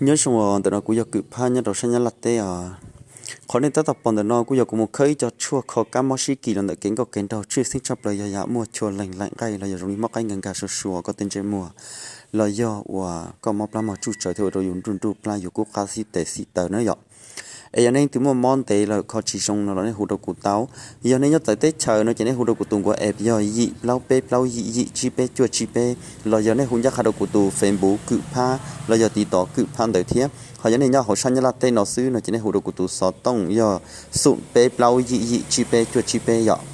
Nyob zoo, ntawm no kuv yog Kwm Phab nyob rau sab Nyab Laj teb os. Qhov nej tab tom pom ntawm no kuj yog kuv mus khawb ib co tshuaj kho kab mob sib kis los ntawm kev nkauj kev nraug, tshwj xeeb tshaj plaws yog yam muaj chua leeg laim nqaij los yog zoo li mob qaib nkag nkag sua sua koj tej ntsej muag, los yog uas koj mob plab mog tsuj tsawv thiab ua rau yus nruj nruj plab, yus kub qab xib tes xib taw na yom. Es yog nej leej twg muaj mob ntev lawm kho tsis zoo no los nej hu rau kuv tau. Yog nej nyob txawv teb chaws no ces nej hu rau kuv tus nkuaj app yog yim plaub peb plaub yim yim tsib peb cuaj tsib peb, los yog nej hu ncaj qha rau kuv tus Facebook Kwm Phab los yog TikTok Kwm Phab ntawd thiab. Ho yog nej nyob hauv sab Nyab Laj teb no xwb no ces nej hu rau kuv tus xov tooj yog xoom peb plaub yim yim tsib peb cuaj tsib peb yom.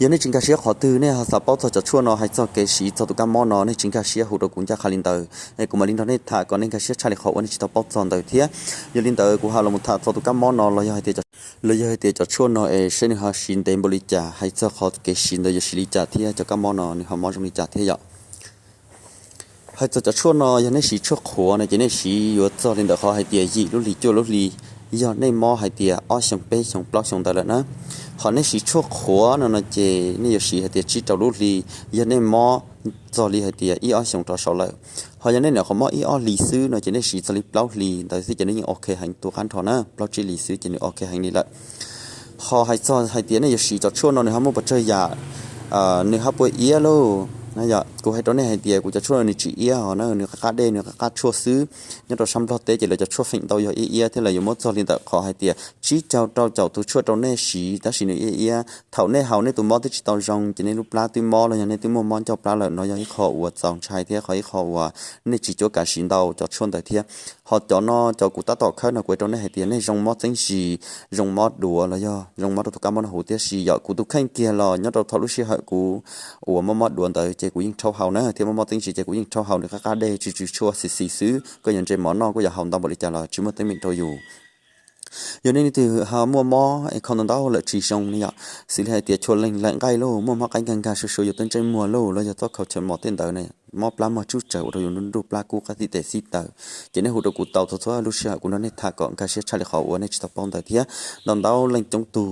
Yog nej tsis nkag siab qhov twg, nej ho xav paub txog cov tshuaj no, hais txog kev siv txog tus kab mob no, nej tsis nkag siab hu rau kuv ncaj qha li ntawd, es kuv mam li nrog nej tham kom nej nkag siab tshaj li qhov uas nej tsis tau paub txog ntawd thiab. Yog li ntawd kuv ho los tham txog tus kab mob no los yog hais tias, los yog hais tias cov tshuaj no es seb nws ho siv ntev npaum li cas, hais txog qhov kev siv ntawd yuav siv li cas thiab cov kab mob no nws ho mob zoo li cas thiab yom. Hais txog cov tshuaj no, yog nej siv tshuaj qhuav no ces nej siv yuav txog li ntawm qhov hais tias yim lub hli cuaj lub hli, yog nej mob hais tias ob xyoos peb xyoos plaub xyoos ntawd lawm na. Ho nej siv tshuaj qhuav no no ces nej yuav siv hais tias tsib rau lub hli, yog nej mob txog li hais tias ib ob xyoos rov saud lawm. Ho yog nej nyuam qhuav mob ib ob hlis xwb no ces nej siv txog li plaub hlis ntawd xwb ces nws yeej ok heev, tus qab nrho na, plaub tsib hlis xwb ces nws ok heev li lawm. Ho hais txog hais tias nej yuav siv cov tshuaj no nws ho muaj pes tsawg yam, nws ho puas iab lauj? Kuv hais rau nej hais tias kuv cov tshuaj no nws tsis iab os na, nws qab qab dej, nws qab qab tshuaj xwb. Nyob rau sab Nplog teb ces lawv cov tshuaj feem ntau yog iab iab thiab, lawv yuav muab txog li ntawm qhov hais tias tsib caug rau caum tus tshuaj rau nej siv tab sis nws iab iab. Thaum nej haus nej tus mob twb tsis tau zoo ces nej lub plab twb mob los yog nej twb muaj mob ncauj plab lawm, no yog ib qho uas txaus ntshai thiab qhov ib qho uas nej tsis cuab kav siv ntau cov tshuaj ntawd thiab. Ho cov no cov kuv tab tom khawb no kuv hais rau nej hais tias nej zoo mob txeeb zis, zoo mob duav los yog zoo mob rau tus kab mob no huv tib si yom. Kuv tus kheej kiag los nyob rau thaum lub sij hawm kuv uas mob mob duav ntawd ces kuv yeej rhaub haus na, thiab mob mob txeeb zis ces kuv yeej rhaub haus, nws qab qab dej tsw tsw tshuaj xis xis xwb, koj yuav ntse mov noj koj yuav haus ntau npaum li cas los tsis muaj teeb meem rau yus. Yog nej leej twg ho muaj mob es kho ntau ntau lawm tsis zoo ne yom, xws li hais tias chua leeg laim nqaij lauj, muaj mob qaib nkag nkag sua sua yus tej ntsej muag lauj, los yog txob khaus chaw mos tej ntawd ne, mob plab mog tsuj tsawv ua rau yus nruj nruj plab kub qab xib tes xib taw, ces nej hu rau kuv tau txhua txhua lub sij hawm kuv nrog nej tham kom nkag siab tshaj li qhov uas nej tsis tau paub ntawd thiab. Ntau ntau leej coob tug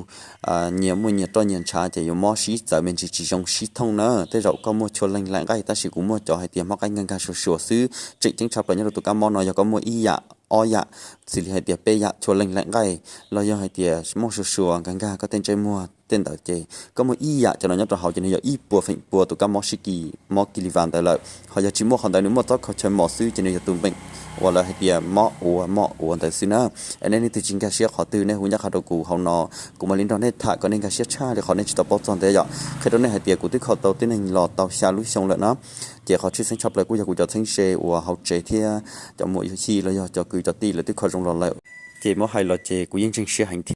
nyias muaj nyias roj nyias ntshav ces yuav mob sib txawv me ntsis tsis zoo sib thooj na. Tej zaum koj muaj chua leeg laim nqaij tab sis kuv muaj cov hais tias mob qaib nkag nkag sua sua xwb, tseem ceeb tshaj plaws nyob rau tus kab mob no yog koj muaj ib yam, ob yam, xws li hais tias peb yam chua leeg laim nqaij, los yog hais tias mob sua sua nkag nkag koj tej ntsej muag tej ntawd ces koj muaj ib yam cov no nyob rau hauv ces nws yog ib puas feem pua tus kab mob sib kis mob kis li vas ntawd lawm. Ho yog tsis muaj qhov ntawd, nws muaj txob khaus chaw mos xwb ces nws yog tus npeem uas lawv hais tias mob uas mob uas ntawd xwb na. Es nej leej twg tsis nkag siab qhov twg nej hu ncaj qha rau kuv hauv no, kuv mam li nrog nej tham kom nej nkag siab tshaj li qhov nej tsis tau paub txog ntawd yom. Qhia rau nej hais tias kuv twb kho tau tib neeg los tau xya lub xyoo lawm na. Ces qhov tshwj xeeb tshaj plaws kuj yog kuv cov txheeb ze uas hauv tsev thiab cov muam yawm yij los yog cov kwv cov tij lawv twb kho zoo los lawm. Ces muab hais los ces kuv yeej ntseeg siab heev thiab.